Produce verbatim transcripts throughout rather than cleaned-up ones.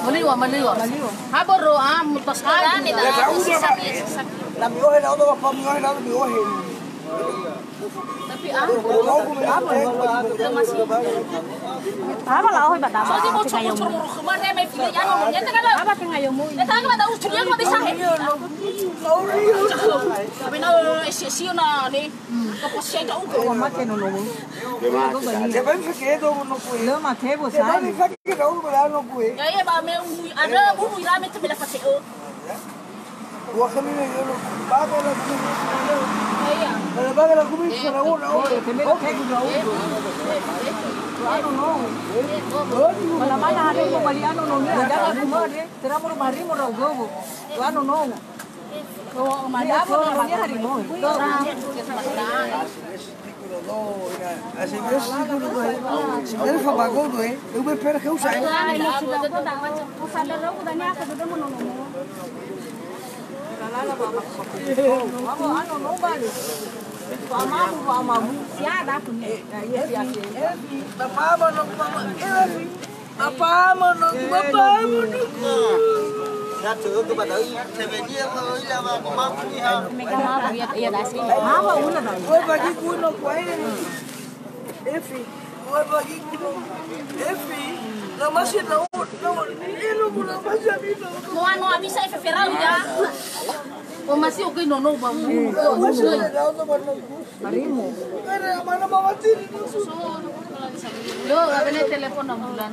Maliwa, maliwa. Ha boro, ah, mutas kali. Lami ohe na odo, pa mi ohe na odo, mi ohe. Tapi, ah, masih. Apa lah, oh, hebat apa? Apa tinggal yang mau? Apa tinggal yang mau? Tapi na, eh, si, si, na, ni. Wa mate no nono. Lö mate bo sa. Ya, ya, ba me unu, ada unu irame te me la fase o. Wa kami me yo lo. Ba ke la kumi. Ya, ya. Ba ke la kumi sa na o na o. Te me la ke. Ano no. Mana-mana ada yang mau bali ano no ni. Ada aku mau deh. Tera mo mari mo ra ugogo. Ano no. Oh, mana ko no ni hari mo. Apa ama no, apa ama no, apa ama no. Ya, tuh, tuh, pada, ih, saya dia, kalau ih, apa, apa, apa, ih, ah. Mega mabu, ya, ya, dasi. Apa, ulah, dasi. Gue bagi gue no, gue. Efi, gue bagi gue. Efi, la masih tahu, tahu. Ini lo, lo masih ada, lo. Mau anu, bisa, Efi, Ferrari, ya. Oh, masih oke, no, no, bang. Masih ada, tahu, tahu, tahu. Harimu. Ada mana mawati di musuh. Lo, apa ni telepon enam bulan.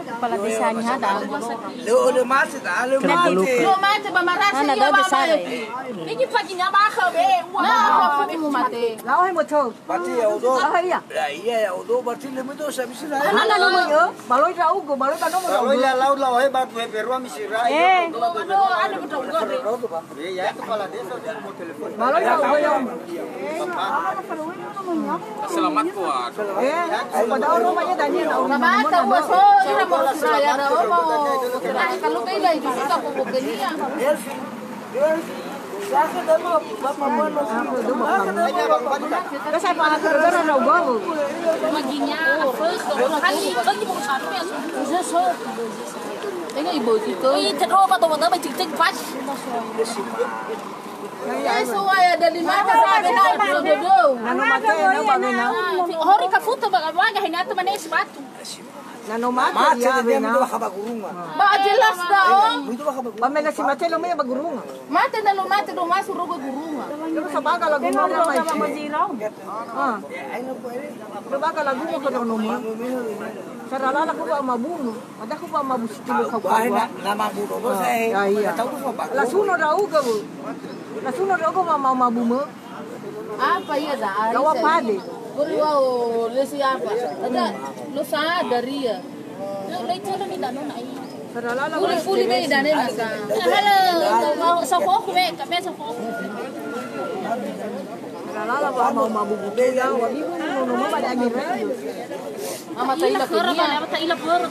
Kepala desanya ada. Lo, udah mati, dah, lo mati. Lo mati, ba marasa. Ana, iya, ba besar, mati. Ini pagi nyaba ke, be. Wah, aku mau mati. Lau hai motor. Berarti ya udah. Ah, iya. Ya, iya, ya udah, berarti lebih tuh saya bisa. Ana, lo mau yo. Baloi dra'ugö, baloi ba nomo dra'ugö. Baloi la lau lau he ba due berua misira. Eh. Aduh, aduh, aduh, aduh. Iya, ya, kepala desa dia mau telepon. Baloi dra'ugö ya. Selamat kuat. Eh, padahal rumahnya tadi ada orang. Mama tahu so ira mau saya ada mau. Kalau kayak itu susah pokoknya. Hori kafuta ba, ba, ba, hina teman es batu. Na no mate. Mate dia wena. Ba jelas da'ö. Ba me na si mate lo me ba gurunga. Mate na lo mate do masu rogo gurunga. Terus sabaga lagu mo na mai. Ah. Sabaga lagu mo ke no mo. Saralala ku ba mabunu. Ada ku ba mabu situ lo kau. Nama bu do saya. Ya, iya. La suno dra'ugö, Bu. La suno dra'ugö ma, ma, mabu me. Apa iya da? Lawa pade. Guru wao lesi apa? Ada lo sadar iya. Lo, lo itu lo minta nona iya. Fuli, fuli be dane masa. Halo, mau sofok be, kape sofok. Saralala ba mau mabu buku ya, wa bibu no no ma ba dagi re. Ama ta ila kenia. Ama ta ila poro.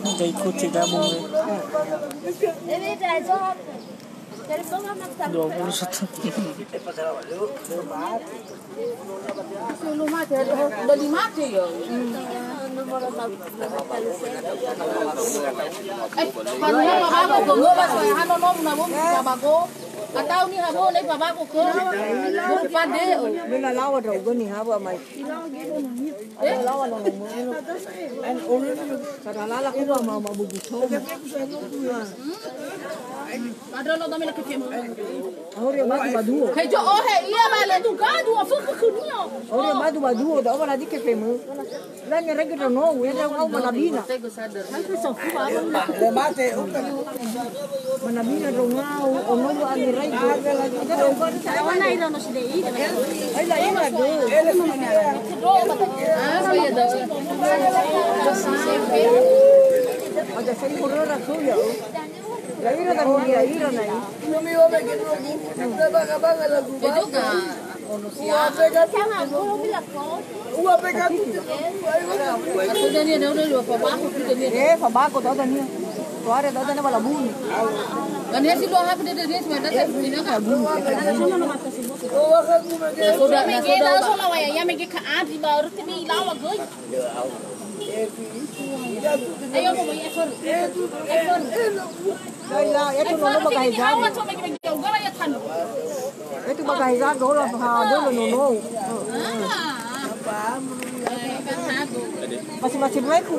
Nggak ikuti kamu. Dua puluh satu. Sebelum mati, udah dimati ya. Eh, kalau nggak apa-apa, gua nggak bakal ya, hano nom, nabung, nggak bago. Atau nih, habo, nih, babago ke. Guru pade, oh. Bela lawa dong, gua nih, habo, mai. Saralala ku ba ma, ma bubu to. Padahal lo dame na kekemu. Ahori madu baduo. Kejo ohe iya bale tu gadu afu kekenia. Ahori madu baduo da oba lagi kekemu. La ne rege do no, we da ngau manabina. Sampai sofu ba. Le mate. Manabina do ngau, ono lo ani rege. Ona ilo no sidei. Ai la ina do. Ah, saya do. Ira na. Eh, fabako, dada nia. Tuare, dada nia bala buni. Ayo, Laila, ya tu nono ba gahezaga. Ya tu ba gahezaga, hola ha dolo nono. Masih-masih dueku.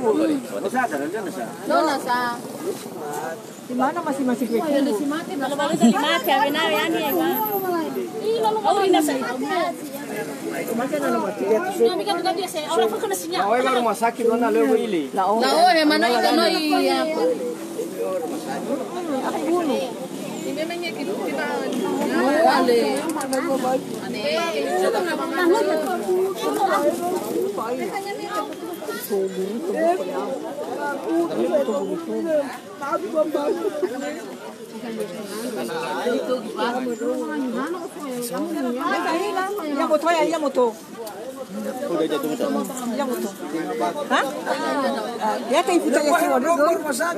Dona sa. Di mana masih-masih dueku? Masih mati, awena, awena, ya, Pak. Ih, lalu mau ini saya. Laohe ba rumah sakit, mana leo ile. Laohe mana ita noi apa? Ia moto ya, ia moto. Ia moto. Ha? Ya, kayak kita ya, semua dulu.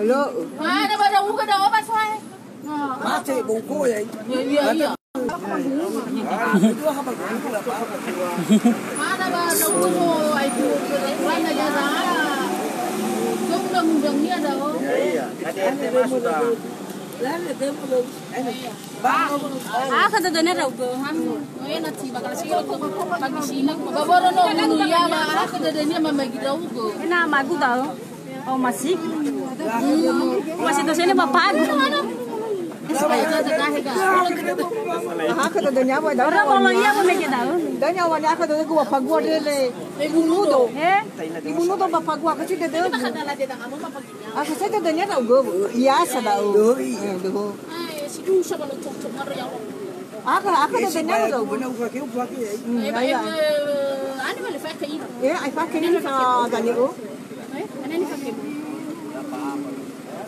Lo. Mana pada buka dah apa, soal? Mate, bongko ya. Iya, iya, iya. Mana pada buka, ai, mana ya, dah. Undang-undangnya dah, oh. Iya, iya. Tadi R T masuk dah. Akha dödönia ndra'ugö. Baboro no unu ia ba akha dödönia mamagi ndra'ugö. Ena magu da'ö. Oh, masih. Masih dosene ba pagu. Akha dödönia wa da'ö. Ora bolo ia ba mege da'ö. Dania wa ni akha dödögu ba pagu adele. Ibu Nudo. He? Ibu Nudo ba pagu akha si dödögu. Akha saja dania da'ugö, biasa da'ö. Doi. Eh, doi. Eh, si dusa ba lo cocok ngaro ya Allah. Akha, akha dania da'ugö. Benar, ufake, ufake, ya. Hmm, eh, ya, ya. Eh, ani male fake ini. Eh, ai fake ini sa dania, oh. Eh, ani ini fake.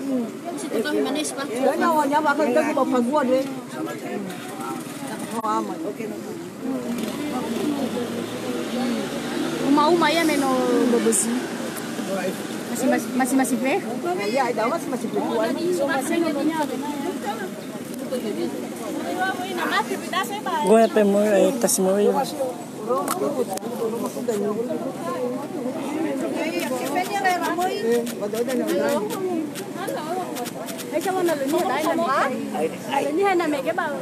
Hmm. Bisa tahu mana sih, Pak? Dania wa nya ba akha dödögu ba pagu adele. Oh, aman. Oke, no. Uma-uma ia me no böbösi. Masih, masih, masih, masih pe? Iya, ada masih, masih pe. Gue pe mo, eh, tasi mo, iya. Hai, sama na luni, dai, na. Luni, hai, na mege ba.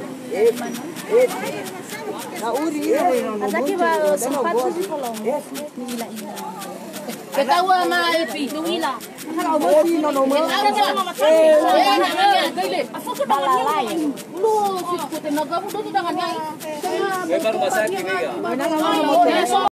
Azaki ba sempat tujuh kolong. Ketawa ma Epi. Nuila. Balalai. Baru masak ini, ya.